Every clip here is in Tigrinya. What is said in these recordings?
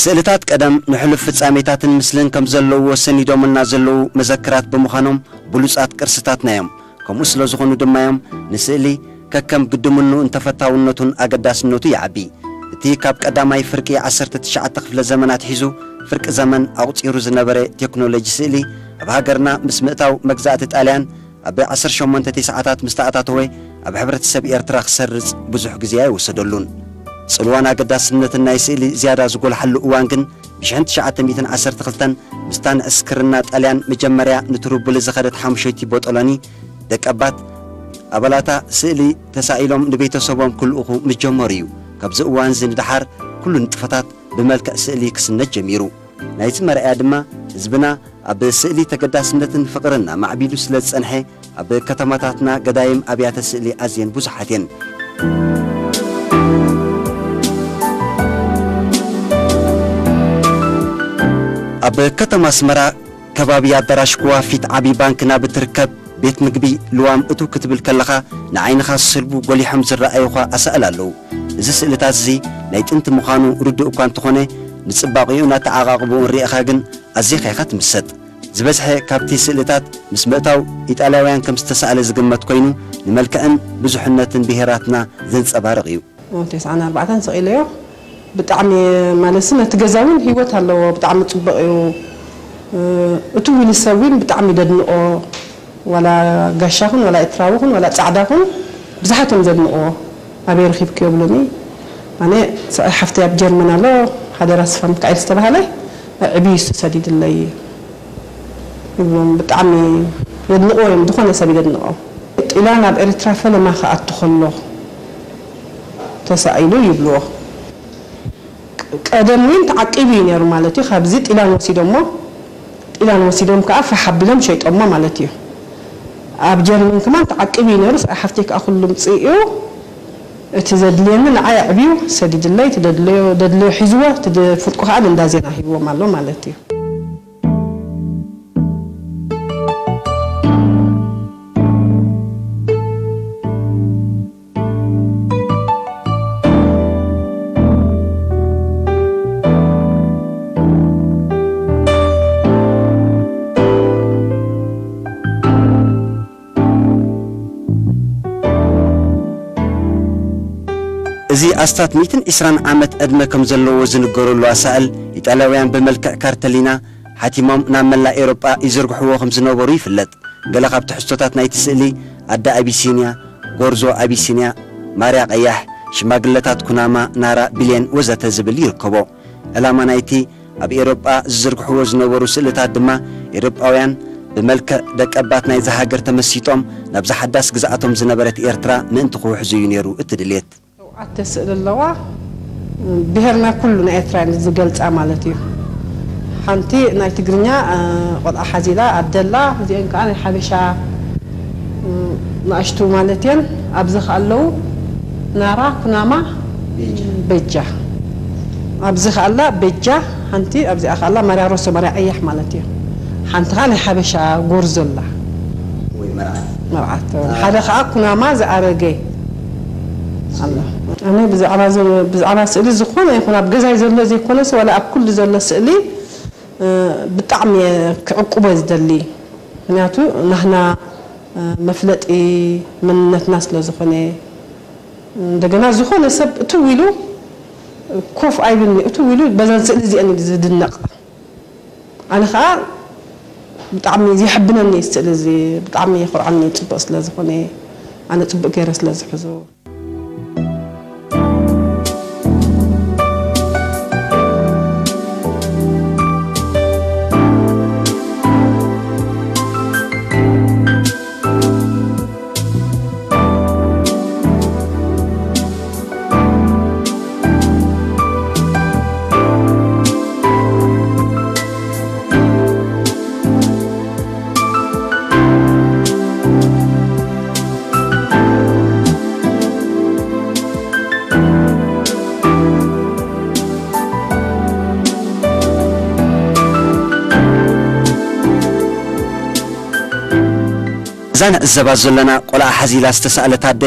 ስእልታት ቀደም ንሕሉፍ ፍጻሜታትን ምስልን ከም ዘለውዎ ሰኒዶምልና ዘለዉ መዘክራት ብምዃኖም ብሉጻት ቅርስታትና እዮም። ከምኡ ስለ ዝኾኑ ድማ እዮም ንስእሊ ከከም ግድምንኡን ተፈታውነቱን ኣገዳስነቱ ይዓቢ። እቲ ካብ ቀዳማይ ፍርቂ ዓሰርተ ትሽዓተ ክፍለ ዘመን ኣትሒዙ ፍርቂ ዘመን ኣቑጺሩ ዝነበረ ቴክኖሎጂ ስእሊ ኣብ ሃገርና ምስ ምእታው መግዛእቲ ጣልያን ኣብ ዓሰርተ ሸሞንተ ሰዓታት ምስ ተኣታተወ ኣብ ሕብረተሰብ ኤርትራ ክሰርጽ ብዙሕ ግዜ ኣይወሰደሉን። ጽልዋን ኣገዳስነትን ናይ ስእሊ ዝያዳ ዝጎልሓሉ እዋን ግን ብሽሕን ትሽዓተ ሚእትን ዓሰርተ ክልተን ምስታ ንዕስክርና ጣልያን መጀመርያ ንትሩቡሊ ዝኸደት ሓሙሸይቲ ቦጦሎኒ ደቀባት ኣባላታ ስእሊ ተሳኢሎም ንቤተሰቦም ክልእኹ ምስ ጀመሩ እዩ። ካብዚ እዋን እዚ ንደሓር ኩሉ ንጥፈታት ብመልክዕ ስእሊ ክስነድ ጀሚሩ። ናይዚ መርኣያ ድማ ህዝብና ኣብ ስእሊ ተገዳስነትን ፍቕርን ኣማዕቢሉ ስለ ዝጸንሐ ኣብ ከተማታትና ገዳይም ኣብያተ ስእሊ ኣዝየን ብዙሓት እየን። ኣብ ከተማ ኣስመራ ከባቢ ኣዳራሽ ኩዋ ፊት ዓቢ ባንክ ናብ እትርከብ ቤት ምግቢ ልዋም እትው ክትብል ከለኻ ንዓይንኻ ዝስልቡ ጎሊሖም ዝረኣዩኻ ኣሳእል ኣለዉ። እዚ ስእልታት እዚ ናይ ጥንቲ ምዃኑ ርዱእ እኳ እንተኾነ ንጽባቕኡን ኣተዓቓቕብኡን ርኢኻ ግን ኣዚኻ ኢኻ ትምሰጥ። ዝበዝሐ ካብቲ ስእልታት ምስ ምእታው ኢጣልያውያን ከም ዝተሳእለ ዝግመት ኮይኑ ንመልክዕን ብዙሕነትን ብሄራትና ዘንጸባርቕ እዩ። ተስዓን ኣርባዕተን ሰቒለዮ። ብጣዕሚ ማለትሲ ነቲ ገዛ እውን ህይወት ኣለዎ፣ ብጣዕሚ ጽቡቕ እዩ። እቱ እውን ሰብ እውን ብጣዕሚ ደድንቆ፣ ዋላ ጋሻኹን ዋላ ኤርትራዊኹን ዋላ ጻዕዳኹን ብዙሓት እዮም ዘድንቅዎ። ኣበይ ረኺብክዮ ይብሉኒ። ኣነ ሰብኣይ ሓፍተይ ኣብ ጀርመን ኣሎ፣ ሓደራ ስፋም ካይል ዝተባህለ ዕብዩ ዝተሰዲድለይ ይብሎም። ብጣዕሚ የድንቅዎ እዮም፣ ዝኾነ ሰብ የድንቆ። ጢላን ኣብ ኤርትራ ፈለማ ክኣቱ ከሎ ተሳኢሉ ይብልዎ። ቀደም እውን ተዓቂቡ እዩ ነይሩ ማለት እዩ። ካብዚ ጢላን ወሲዶሞ፣ ጢላን ወሲዶም ከዓ ፋሕ ኣቢሎም ሸይጦሞ ማለት እዩ። ኣብ ጀርመን ከማን ተዓቂቡ እዩ ነይሩ። ሰብኣይ ሓፍተይ ከዓ ኩሉ ምፅኡ፣ እቲ ዘድልየኒ ንዓይ ኣዕብዩ ሰዲድለይ፣ እቲ ደድለዮ፣ ደድለዮ ሒዝዎ፣ እቲ ደ-፣ ፍርቁ ከዓ ንእንዳ ዜና ሂብዎም ኣሎ ማለት እዩ። እዚ ኣስታት ሚእትን ዕስራን ዓመት ዕድመ ከም ዘለዎ ዝንገረሉ ኣሳእል፣ ኢጣልያውያን ብመልክዕ ካርተሊና ሓቲሞም ናብ መላእ ኤውሮጳ ይዝርግሕዎ ከም ዝነበሩ ይፍለጥ። ገለ ካብ ትሕዝቶታት ናይቲ ስእሊ፣ ኣደ ኣቢሲንያ፣ ጎርዞ ኣቢሲንያ፣ ማርያ ቀያሕ፣ ሽማግለታት ኩናማ፣ ናራ፣ ቢልየን ወዘተ ዝብል ይርከቦ። ዕላማ ናይቲ ኣብ ኤውሮጳ ዝዝርግሕዎ ዝነበሩ ስእልታት ድማ፣ ኤውሮጳውያን ብመልክዕ ደቀባት ናይዛ ሃገር ተመሲጦም ናብዛ ሓዳስ ግዝኣቶም ዝነበረት ኤርትራ ምእንቲ ክውሕዙ እዩ ነይሩ እቲ ድሌት። ሸውዓተ ስእሊ ኣለዋ። ብሄርና ኩሉ ናይ ኤርትራ እየን ዝገልጻ ማለት እዩ። ሓንቲ ናይ ትግርኛ፣ እ፣ ቆልዓ ሓዚላ ኣደላ፣ እዚአን ከዓ ናይ ሓበሻ፣ እ፣ ንኣሽቱ ማለት እየን። ኣብዚ ከዓ ኣለዉ ናራ፣ ኩናማ፣ ቤጃ። ኣብዚ ከዓ ኣላ ቤጃ ሓንቲ፣ ኣብዚኣ ከዓ ኣላ ማርያ ሮሶ፣ ማርያ ቀያሕ ማለት እዩ። ሓንቲ ከዓ ናይ ሓበሻ ጎርዞ ኣላ። ወይ መርዓት። መርዓት። አ። ሓደ ከዓ ኩናማ ዝኣረገ ኣሎ። ኣነ ብዛዕባ ዘ-፣ ብዛዕባ ስእሊ ዝኾነ ይኹን ኣብ ገዛይ ዘሎ ዘይኮነስ ዋላ ኣብ ኩሉ ዘሎ ስእሊ፣ እ፣ ብጣዕሚ እየ ክዕቁቦ ዝደሊ። ምክንያቱ ናህና፣ እ፣ መፍለጢ መንነትና ስለ ዝኾነ፣ እንደገና ዝኾነ ሰብ እትው ኢሉ ኮፍ ኣይብልኒ፣ እትው ኢሉ በዘን ስእሊ እዚአን እዩ ዝድነቕ። ኣነ ኸዓ ብጣዕሚ ዝሕብነኒ እዩ ስእሊ እዚ፣ ብጣዕሚ የኹርዓኒ፣ ጽቡቕ ስለ ዝኾነ፣ ኣነ ጽቡቕ ገይረ ስለ ዝሕዞ። እዛ ንዕዘባ ዘለና ቆልዓ ሓዚላ ዝተሳእለት ኣደ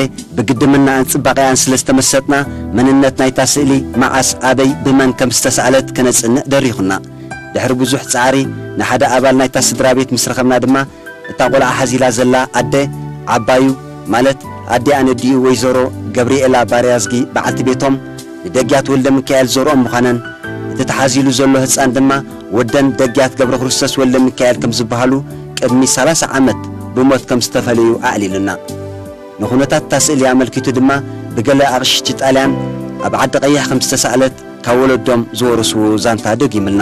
ግድምናኣን ጽባቐኣን ስለ ዝተመሰጥና፣ መንነት ናይታ ስእሊ መዓስ፣ ኣበይ፣ ብመን ከም ዝተሳእለት ከነጽንዕ ደሪኹና። ድሕሪ ብዙሕ ጻዕሪ፣ ንሓደ ኣባል ናይታ ስድራ ቤት ምስ ረኸብና ድማ፣ እታ ቆልዓ ሓዚላ ዘላ ኣደ፣ ዓባዩ፣ ማለት ኣዲኣን ኣዲኡ ወይዘሮ ገብርኤላ ባርያዝጊ በዓልቲ ቤቶም፣ ንደግያት ወልደ ሚካኤል ዘርኦም ምዃነን፣ እቲ ተሓዚሉ ዘሎ ህጻን ድማ ወደን ደግያት ገብረ ክርስቶስ ወልደ ሚካኤል ከም ዝበሃሉ፣ ቅድሚ ሰላሳ ዓመት ብሞት ከም ዝተፈለዩ ኣዕሊሉና። ንኹነታት እታ ስእሊ ኣመልኪቱ ድማ፣ ብገለ ኣቕሽሽቲ ጣልያን ኣብ ዓዲ ቀይሕ ከም ዝተሳእለት ካብ ወለዶም ዝወረስዎ ዛንታ ደጊምልና።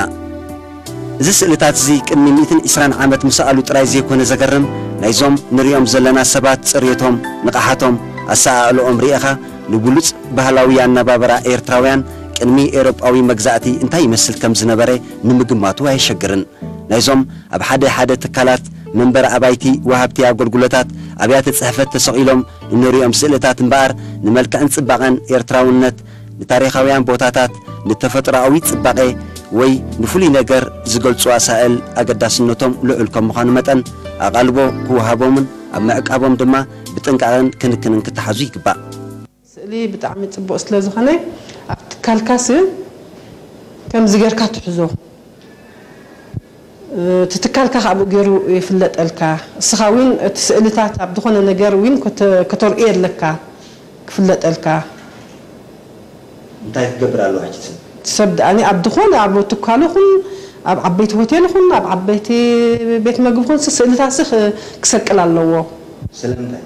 እዚ ስእልታት እዚ ቅድሚ ሚእትን ዕስራን ዓመት ምሰኣሉ ጥራይ ዘይኮነ ዘገርም፣ ናይዞም ንሪኦም ዘለና ሰባት ጽሬቶም፣ ንቕሓቶም፣ ኣሰኣእልኦም ርኢኻ፣ ንብሉጽ ባህላዊ ኣነባብራ ኤርትራውያን ቅድሚ ኤውሮጳዊ መግዛእቲ እንታይ ይመስል ከም ዝነበረ ንምግማቱ ኣየሸግርን። ናይዞም ኣብ ሓደ ሓደ ትካላት፣ መንበሪ ኣባይቲ፣ ወሃብቲ ኣገልግሎታት፣ ኣብያተ ጽሕፈት ተሰቒሎም እንሪኦም ስእልታት እምበኣር፣ ንመልክዕን ጽባቐን ኤርትራውነት፣ ንታሪኻውያን ቦታታት፣ ንተፈጥሮኣዊ ጽባቐ ወይ ንፍሉይ ነገር ዝገልጹ ኣሳእል ኣገዳስነቶም ልዑል ከም ምዃኑ መጠን፣ ኣቓልቦ ክወሃቦምን ኣብ ምዕቃቦም ድማ ብጥንቃቐን ክንክንን ክተሓዙ ይግባእ። ስእሊ ብጣዕሚ ጽቡቕ ስለ ዝኾነ፣ ኣብ ትካልካስ ከምዚ ጌርካ ትሕዞ። እቲ ትካልካ ካብኡ ገይሩ ይፍለጠልካ። እስኻ እውን እቲ ስእልታት ኣብ ዝኾነ ነገር እውን ከተ-፣ ከተርእዮ ኣለካ፣ ክፍለጠልካ። እንታይ ክገብር ኣለዎ ሕጂ ሰብ? ሰብ ደኣኒ ኣብ ዝኾነ፣ ኣብ ትካል ይኹን፣ ኣብ ዓበይቲ ሆቴል ይኹን፣ ኣብ ዓበይቲ ቤት መግቢ ይኹን፣ ስእልታትሲ ክ-፣ ክሰቅል ኣለዎ። ስለምንታይ?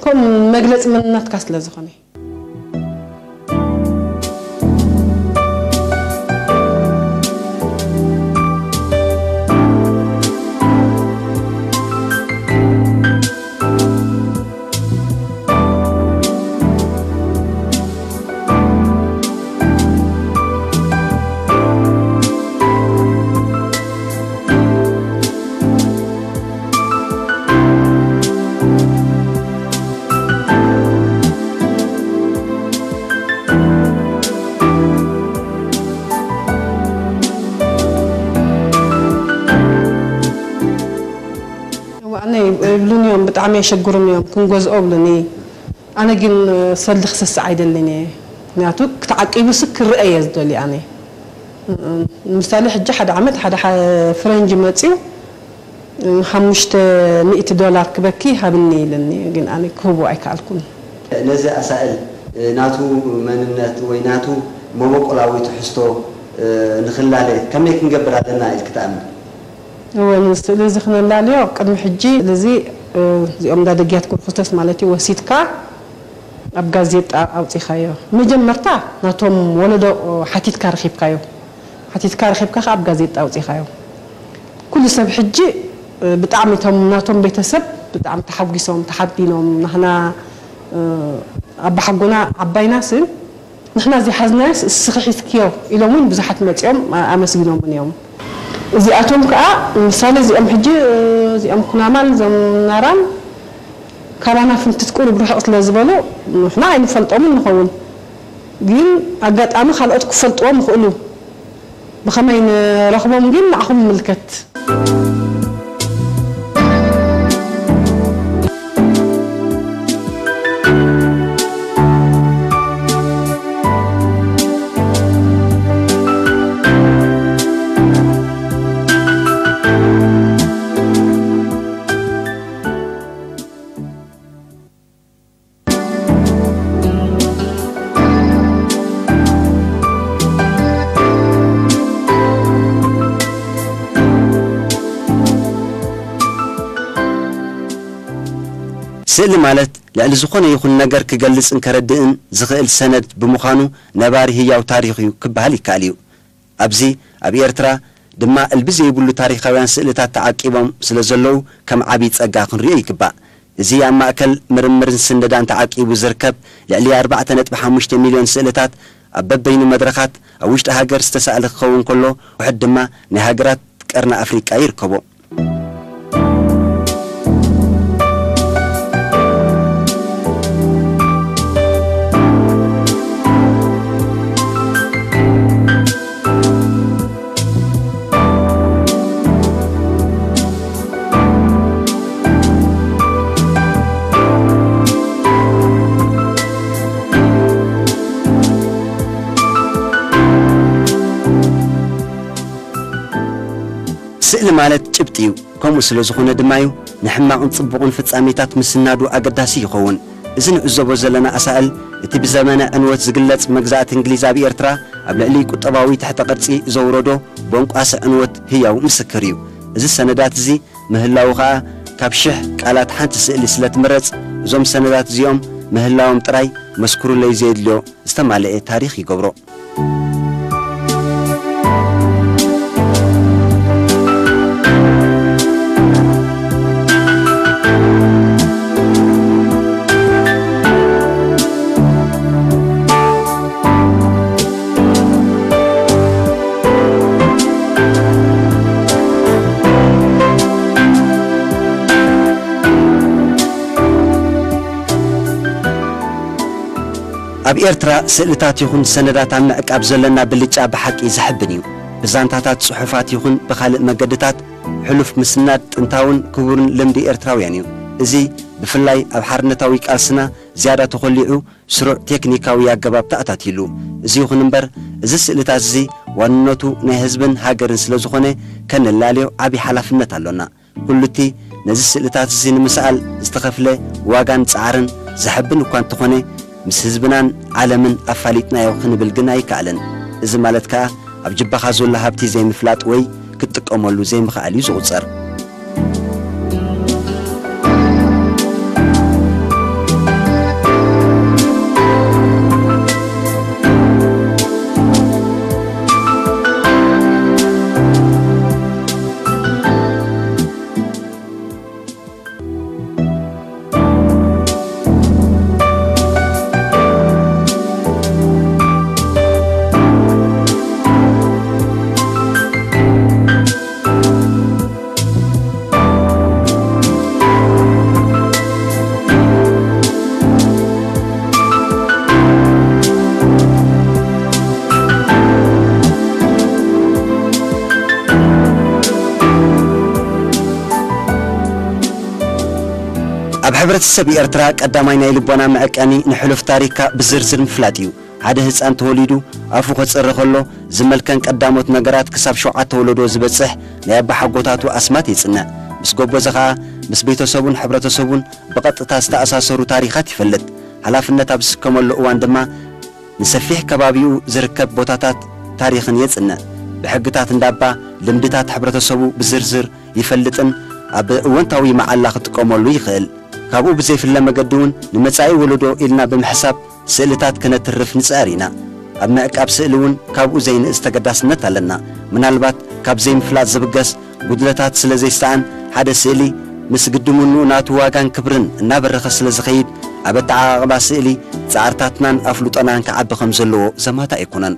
ከም መግለጺ መንነትካ ስለ ዝኾነ። እዋ፣ ኣነ ይብሉን እዮም፣ ብጣዕሚ የሸግሩን እዮም፣ ክንገዝኦ ብሉኒ። ኣነ ግን ሰልዲ ክሰስዕ ኣይደልን እየ። ምክንያቱ፣ ክተዓቂቡስ ክርአ እየ ዝደሊ ኣነ። ንምሳሌ፣ ሕጂ ሓደ ዓመት ሓደ ሓ-፣ ፍረንጂ መጺኡ፣ ሓሙሽተ ሚእቲ ዶላር ክበኪ ሃብኒ ኢልኒ፣ ግን ኣነ ክህቦ ኣይከኣልኩን። ነዚ ኣሳእል ናቱ መንነት ወይ ናቱ መበቆላዊ ትሕዝቶ ንኽላለ ከመይ ክንገብር ኣለና ኢልክ ትኣምን? እወ፣ ንስእሊ እዚ ክነላልዮ ቅድሚ ሕጂ እዚ፣ እዚኦም እንዳ ደግያት ገብረክርስቶስ ማለት እዩ፣ ወሲድካ ኣብ ጋዜጣ ኣውጺኻዮ። መጀመርታ ናቶም ወለዶ ሓቲትካ ረኺብካዮ። ሓቲትካ ረኺብካ ከኣ ኣብ ጋዜጣ ኣውጺኻዮ። ኩሉ ሰብ ሕጂ፣ እ፣ ብጣዕሚ እቶም ናቶም ቤተሰብ ብጣዕሚ ተሓጒሶም፣ ተሓቢኖም፣ ናህና፣ እ፣ ኣባሓጎና ዓባይናስ ንሕና ዘይሓዝናዮስ እስኺ ሒዝክዮ ኢሎም እውን ብዙሓት መጺኦም ኣ-፣ ኣመስጊኖምን እዮም። እዚኣቶም ከኣ ምሳሌ እዚኦም ሕጂ፣ እ፣ እዚኦም ኩናማን እዞም ናራን ካባና ፍንትት ቁሩብ ርሕቕ ስለ ዝበሉ ንሕና ኣይንፈልጦምን ንኸውን። ግን ኣጋጣሚ ካልኦት ክፈልጥዎም ይኽእሉ። ብኸመይ ንረኽቦም ግን ንዓኹም ይምልከት። ስእሊ ማለት ልዕሊ ዝኾነ ይኹን ነገር ክገልጽን ከረድእን ዝኽእል ሰነድ ብምዃኑ ነባሪ ህያው ታሪኽ እዩ ክበሃል ይከኣል እዩ። ኣብዚ ኣብ ኤርትራ ድማ እልቢ ዘይብሉ ታሪኻውያን ስእልታት ተዓቂቦም ስለ ዘለዉ ከም ዓቢ ጸጋ ክንሪኦ ይግባእ። እዚ ኣብ ማእከል ምርምርን ስንደዳን ተዓቂቡ ዝርከብ ልዕሊ ኣርባዕተ ነጥቢ ሓሙሽተ ሚልዮን ስእልታት ኣብ በበይኑ መድረኻት ኣብ ውሽጢ ሃገር ዝተሳእለ ክኸውን ከሎ፣ ውሑድ ድማ ናይ ሃገራት ቀርኒ ኣፍሪቃ ይርከቦ። ስእሊ ማለት ጭብጢ እዩ። ከምኡ ስለ ዝኾነ ድማ እዩ ንሕማቕን ጽቡቕን ፍጻሜታት ምስናዱ ኣገዳሲ ይኸውን። እዚ ንዕዘቦ ዘለና ኣሳእል፣ እቲ ብዘመነ ዕንወት ዝግለጽ መግዛእቲ እንግሊዝ ኣብ ኤርትራ ኣብ ልዕሊ ቁጠባዊ ትሕተ ቅርጺ ዘውረዶ ቦንቋሲ ዕንወት ህያው ምስክር እዩ። እዚ ሰነዳት እዚ ምህላዉ ኸኣ፣ ካብ ሽሕ ቃላት ሓንቲ ስእሊ ስለ ትምረጽ፣ እዞም ሰነዳት እዚኦም ምህላዎም ጥራይ መስክሩለይ ዘየድልዮ ዝተማልኤ ታሪኽ ይገብሮ። ኣብ ኤርትራ ስእልታት ይኹን ሰነዳት ኣብ ምዕቃብ ዘለና ብልጫ ብሓቂ ዘሕብን እዩ። ብዛንታታት፣ ጽሑፋት ይኹን ብኻልእ መገድታት ሕሉፍ ምስናድ ጥንታውን ክቡርን ልምዲ ኤርትራውያን እዩ። እዚ ብፍላይ ኣብ ሓርነታዊ ቃልስና ዝያዳ ተኾሊዑ ስሩዕ ቴክኒካዊ ኣገባብ ተኣታትዩሉ። እዚ ይኹን እምበር፣ እዚ ስእልታት እዚ ዋንነቱ ናይ ህዝብን ሃገርን ስለ ዝኾነ፣ ከነላልዮ ዓቢ ሓላፍነት ኣሎና። ኩሉቲ ነዚ ስእልታት እዚ ንምስኣል ዝተኸፍለ ዋጋን ጻዕርን ዘሐብን እኳ እንተኾነ፣ ምስ ህዝብናን ዓለምን ኣፋሊጥናዮ ክንብል ግን ኣይከኣልን። እዚ ማለት ከኣ፣ ኣብ ጅባኻ ዘሎ ሃብቲ ዘይምፍላጥ ወይ ክትጥቀመሉ ዘይምኽኣል እዩ ዝቑጸር። ኣብ ሕብረተሰብ ኤርትራ ቀዳማይ ናይ ልቦና መዐቀኒ ንሕሉፍ ታሪኽካ ብዝርዝር ምፍላጥ እዩ። ሓደ ህጻን ተወሊዱ ኣፉ ከጽሪ ከሎ ዝመልከን ቀዳሞት ነገራት ክሳብ ሸውዓተ ወለዶ ዝበጽሕ ናይ ኣባሓጎታቱ ኣስማት የጽንዕ። ምስ ጎበዘ ኸኣ ምስ ቤተሰቡን ሕብረተሰቡን ብቐጥታ ዝተኣሳሰሩ ታሪኻት ይፈልጥ። ሓላፍነት ኣብ ዝስከመሉ እዋን ድማ ንሰፊሕ ከባቢኡ ዝርከብ ቦታታት ታሪኽን የጽንዕ። ብሕግታት እንዳባ ልምድታት ሕብረተሰቡ ብዝርዝር ይፈልጥን ኣብ እወንታዊ መዓላ ክጥቀመሉ ይኽእል። ካብኡ ብዘይፍለ መገዲ እውን ንመጻኢ ወለዶ ኢልና ብምሕሳብ ስእልታት ከነትርፍ ንጽዕር ኢና። ኣብ ምዕቃብ ስእሊ እውን ካብኡ ዘይንእስ ተገዳስነት ኣለና። ምናልባት ካብ ዘይምፍላጥ ዝብገስ ጉድለታት ስለ ዘይሰኣን፣ ሓደ ስእሊ ምስ ግድምንኡ ናቱ ዋጋን ክብርን እናበረኸ ስለ ዝኸይድ፣ ኣብ ኣተዓቓቕባ ስእሊ ጻዕርታትናን ኣፍልጦናን ክዓቢ ከም ዘለዎ ዘማትእ ኣይኮነን።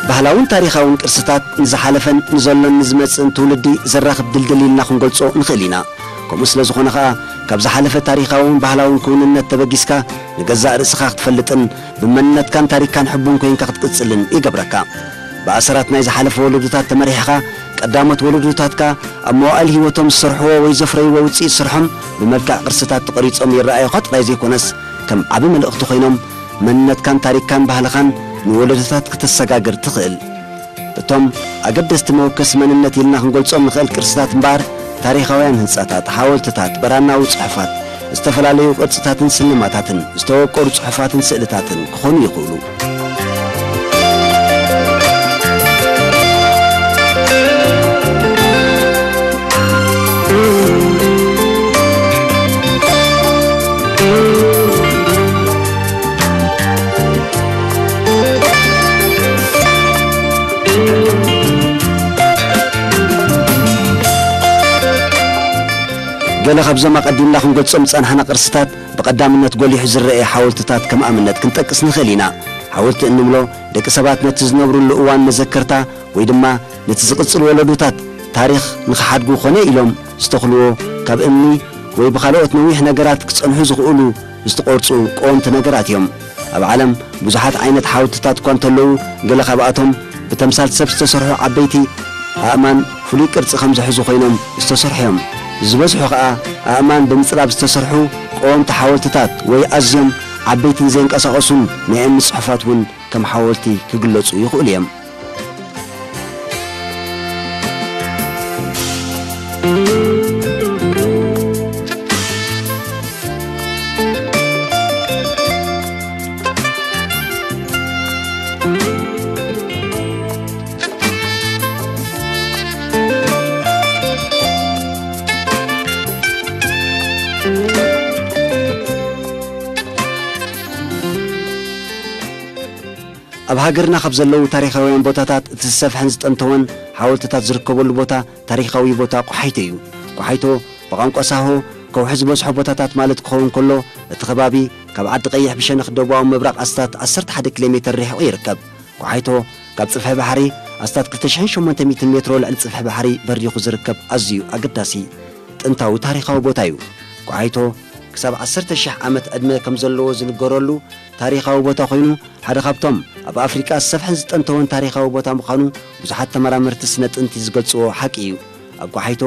ባህላውን ታሪኻውን ቅርስታት ንዝሓለፈን ንዘሎን ንዝመጽእን ትውልዲ ዘራኽብ ድልድል ኢልና ክንገልጾ ንኽእል ኢና። ከምኡ ስለ ዝኾነ ኸኣ፣ ካብ ዝሓለፈ ታሪኻውን ባህላውን ክውንነት ተበጊስካ፣ ንገዛእ ርእስኻ ክትፈልጥን ብመንነትካን ታሪኽካን ሕቡን ኮይንካ ክትቅጽልን ይገብረካ። ብኣሰራት ናይ ዝሓለፈ ወለዶታት ተመሪሕኻ፣ ቀዳሞት ወለዶታትካ ኣብ መዋእል ህይወቶም ዝሰርሕዎ ወይ ዘፍረይዎ ውጽኢት ስርሖም ብመልክዕ ቅርስታት ተቐሪጾም ይረኣዩኻ ጥራይ ዘይኮነስ፣ ከም ዓቢ መልእኽቲ ኮይኖም መንነትካን ታሪኽካን ባህልኻን ንወለዶታት ክተሰጋግር ትኽእል። እቶም ኣገደስቲ መወከሲ መንነት ኢልና ክንገልጾም ንኽእል ቅርስታት እምበኣር፣ ታሪኻውያን ህንጻታት፣ ሓወልትታት፣ ብራናዊ ጽሑፋት፣ ዝተፈላለዩ ቅርጽታትን ስልማታትን፣ ዝተወቀሩ ጽሑፋትን ስእልታትን ክኾኑ ይኽእሉ። ገለ ካብዞም ኣቐዲምና ክንገልጾም ዝጸናሕና ቅርስታት፣ ብቐዳምነት ጎሊሑ ዝረአ ሓወልትታት ከም ኣብነት ክንጠቅስ ንኽእል ኢና። ሓወልቲ እንብሎ፣ ደቂ ሰባት ነቲ ዝነብሩሉ እዋን መዘከርታ ወይ ድማ ነቲ ዝቕጽል ወለዶታት ታሪኽ ንኽሓድጉ ኮነ ኢሎም ዝተኽልዎ፣ ካብ እምኒ ወይ ብኻልኦት ነዊሕ ነገራት ክጸንሑ ዝኽእሉ ዝተቖርጹ ቀወምቲ ነገራት እዮም። ኣብ ዓለም ብዙሓት ዓይነት ሓወልትታት እኳ እንተለዉ፣ ገለ ካብኣቶም ብተምሳል ሰብ ዝተሰርሑ ዓበይቲ ኣእማን ፍሉይ ቅርጺ ከም ዝሕዙ ኮይኖም ዝተሰርሑ እዮም። ዝበዝሑ ኸኣ ኣእማን ብምጽራብ ዝተሰርሑ ቀወምቲ ሓወልትታት ወይ ኣዝዮም ዓበይትን ዘየንቀሳቐሱን ናይ እምኒ ጽሑፋት እውን ከም ሓወልቲ ክግለጹ ይኽእሉ እዮም። ኣብ ሃገርና ካብ ዘለዉ ታሪኻውያን ቦታታት እቲ ዝሰፍሐን ዝጠንተወን ሓወልትታት ዝርከበሉ ቦታ ታሪኻዊ ቦታ ቆሓይቶ እዩ። ቆሓይቶ ብቋንቋ ሳሆ ከውሒ ዝበዝሖ ቦታታት ማለት ክኸውን ከሎ፣ እቲ ከባቢ ካብ ዓዲ ቀይሕ ብሸነኽ ደቡባዊ ምብራቕ ኣስታት ዓሰርተ ሓደ ኪሎ ሜተር ርሒቑ ይርከብ። ቆሓይቶ ካብ ጽፍሒ ባሕሪ ኣስታት ክልተ ሽሕን ሸሞንተ ሚእትን ሜትሮ ልዕሊ ጽፍሒ ባሕሪ በሪኹ ዝርከብ ኣዝዩ ኣገዳሲ ጥንታዊ ታሪኻዊ ቦታ እዩ። ቆሓይቶ ክሳብ ዓሰርተ ሺሕ ዓመት ዕድመ ከም ዘለዎ ዝንገረሉ ታሪኻዊ ቦታ ኮይኑ፣ ሓደ ካብቶም ኣብ ኣፍሪቃ ዝሰፍሐን ዝጠንተወን ታሪኻዊ ቦታ ምዃኑ ብዙሓት ተመራመርቲ ስነ ጥንቲ ዝገልጽዎ ሓቂ እዩ። ኣብ ቆሓይቶ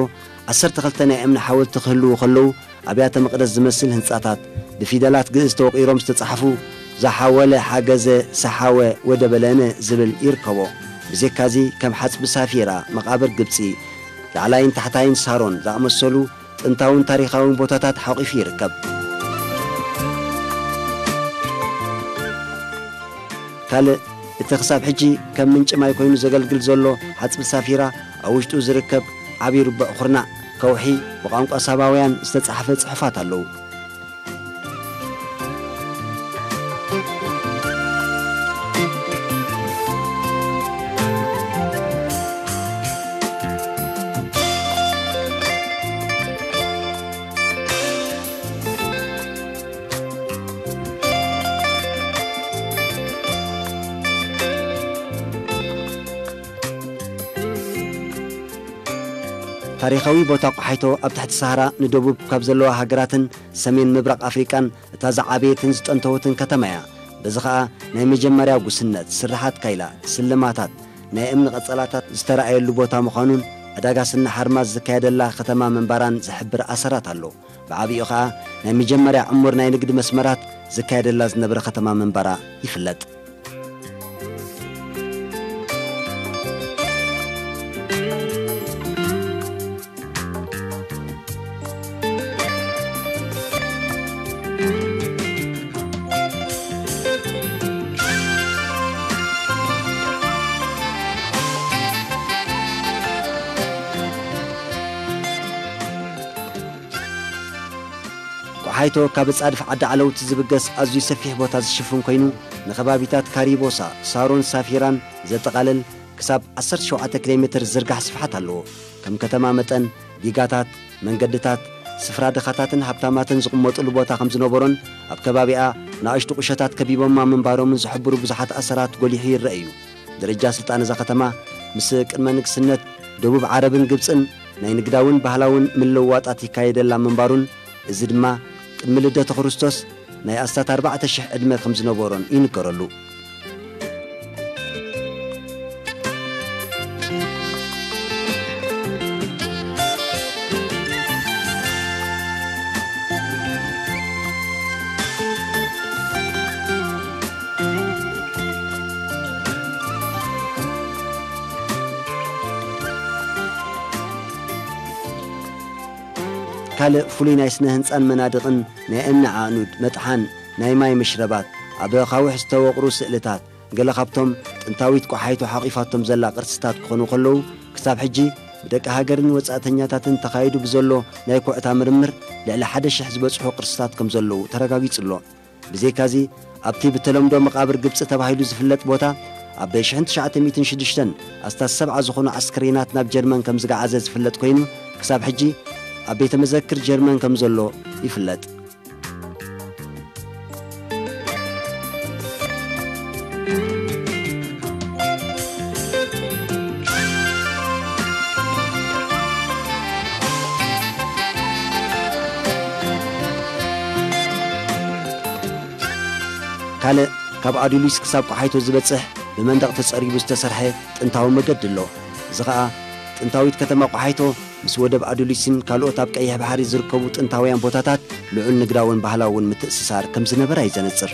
ዓሰርተ ክልተ ናይ እምኒ ሓወልቲ ክህልዉ ከለዉ፣ ኣብያተ መቕደስ ዝመስል ህንጻታት ብፊደላት ግእዝ ተወቒሮም ዝተጻሕፉ፣ "ዘሓወለ ሓገዘ፣ ሰሓወ ወደበለነ" ዝብል ይርከቦ። ብዘይካዚ፣ ከም ሓጽቢ ሳፊራ፣ መቓብር ግብጺ፣ ላዕላይን ታሕታይን ሳሮን ዝኣመሰሉ ጥንታውን ታሪኻውን ቦታታት ሓቑፉ ይርከብ። ካልእ፣ እቲ ክሳብ ሕጂ ከም ምንጪ ማይ ኮይኑ ዘገልግል ዘሎ ሓጽቢ ሳፊራ፣ ኣብ ውሽጡ ዝርከብ ዓቢ ርቡዕ ኩርናዕ ከውሒ፣ ብቋንቋ ሳባውያን ዝተጻሕፈ ጽሑፋት ኣለዉ። ታሪኻዊ ቦታ ቆሓይቶ ኣብ ትሕቲ ሳህራ ንደቡብ ካብ ዘለዋ ሃገራትን ሰሜን ምብራቕ ኣፍሪቃን እታ ዝዓበየትን ዝጠንተወትን ከተማ እያ። በዚ ኸኣ ናይ መጀመርያ ጉስነት፣ ስርሓት ካይላ፣ ስልማታት፣ ናይ እምኒ ቀጸላታት ዝተረኣየሉ ቦታ ምዃኑን ዕዳጋ ስነ ሓርማዝ ዝካየደላ ከተማ ምንባራን ዝሕብር ኣሰራት ኣሎ። ብዓቢኡ ኸኣ ናይ መጀመርያ ዕሙር ናይ ንግዲ መስመራት ዝካየደላ ዝነበረ ከተማ ምንባራ ይፍለጥ። ቆሓይቶ ካብ ኣጻድፍ ዓዲ ዓለውቲ ዝብገስ ኣዝዩ ሰፊሕ ቦታ ዝሽፍን ኮይኑ፣ ንከባቢታት ካሪቦሳ፣ ሳሮን ሳፊራን ዘጠቓልል ክሳብ ዓሰርተ ሸውዓተ ኪሎ ሜትር ዝርጋሕ ስፍሓት ኣለዎ። ከም ከተማ መጠን፣ ዲጋታት፣ መንገድታት፣ ስፍራ ድኻታትን ሃብታማትን ዝቕመጡሉ ቦታ ከም ዝነበሮን ኣብ ከባቢኣ ንኣሽቱ ቁሸታት ከቢቦማ ምንባሮምን ዝሕብሩ ብዙሓት ኣሰራት ጎሊሑ ይረአ እዩ። ደረጃ ስልጣን እዛ ከተማ ምስ ቅድመ ንግስነት ደቡብ ዓረብን ግብጽን ናይ ንግዳውን ባህላውን ምልውዋጣት ይካየደላ ምንባሩን፣ እዚ ድማ ቅድሚ ልደተ ክርስቶስ ናይ ኣስታት ኣርባዕተ ሽሕ ዕድመ ከም ዝነበሮን ይንገረሉ። ካልእ ፍሉይ ናይ ስነ ህንጻን መናድቕን ናይ እምኒ ኣእኑድ፣ መጥሓን፣ ናይ ማይ ምሽረባት፣ ኣብ ኣኻውሕ ዝተወቕሩ ስእልታት፣ ገለ ካብቶም ጥንታዊት ቆሓይቶ ሓቒፋቶም ዘላ ቅርስታት ክኾኑ ከለዉ፣ ክሳብ ሕጂ ብደቂ ሃገርን ወጻእተኛታትን ተኻይዱ ብዘሎ ናይ ኩዕታ ምርምር ልዕሊ ሓደ ሽሕ ዝበጽሑ ቅርስታት ከም ዘለዉ ተረጋጊጹ ኣሎ። ብዘይካዚ፣ ኣብቲ ብተለምዶ መቓብር ግብጺ ተባሂሉ ዝፍለጥ ቦታ፣ ኣብ ሽሕን ትሽዓተ ሚእትን ሽዱሽተን ኣስታት ሰብዓ ዝኾኑ ኣስከሬናት ናብ ጀርመን ከም ዝገዓዘ ዝፍለጥ ኮይኑ፣ ክሳብ ሕጂ ኣብ ቤተ መዘክር ጀርመን ከም ዘሎ ይፍለጥ። ካልእ ካብ ኣዱሊስ ክሳብ ቆሓይቶ ዝበጽሕ ብመንደቕ ተጸሪቡ ዝተሰርሐ ጥንታዊ መገዲ ኣሎ። እዚ ኸኣ ጥንታዊት ከተማ ቆሓይቶ ምስ ወደብ ኣዱሊስን ካልኦት ኣብ ቀይሕ ባሕሪ ዝርከቡ ጥንታውያን ቦታታት ልዑል ንግዳውን ባህላውን ምትእስሳር ከም ዝነበራ እዩ ዘነጽር።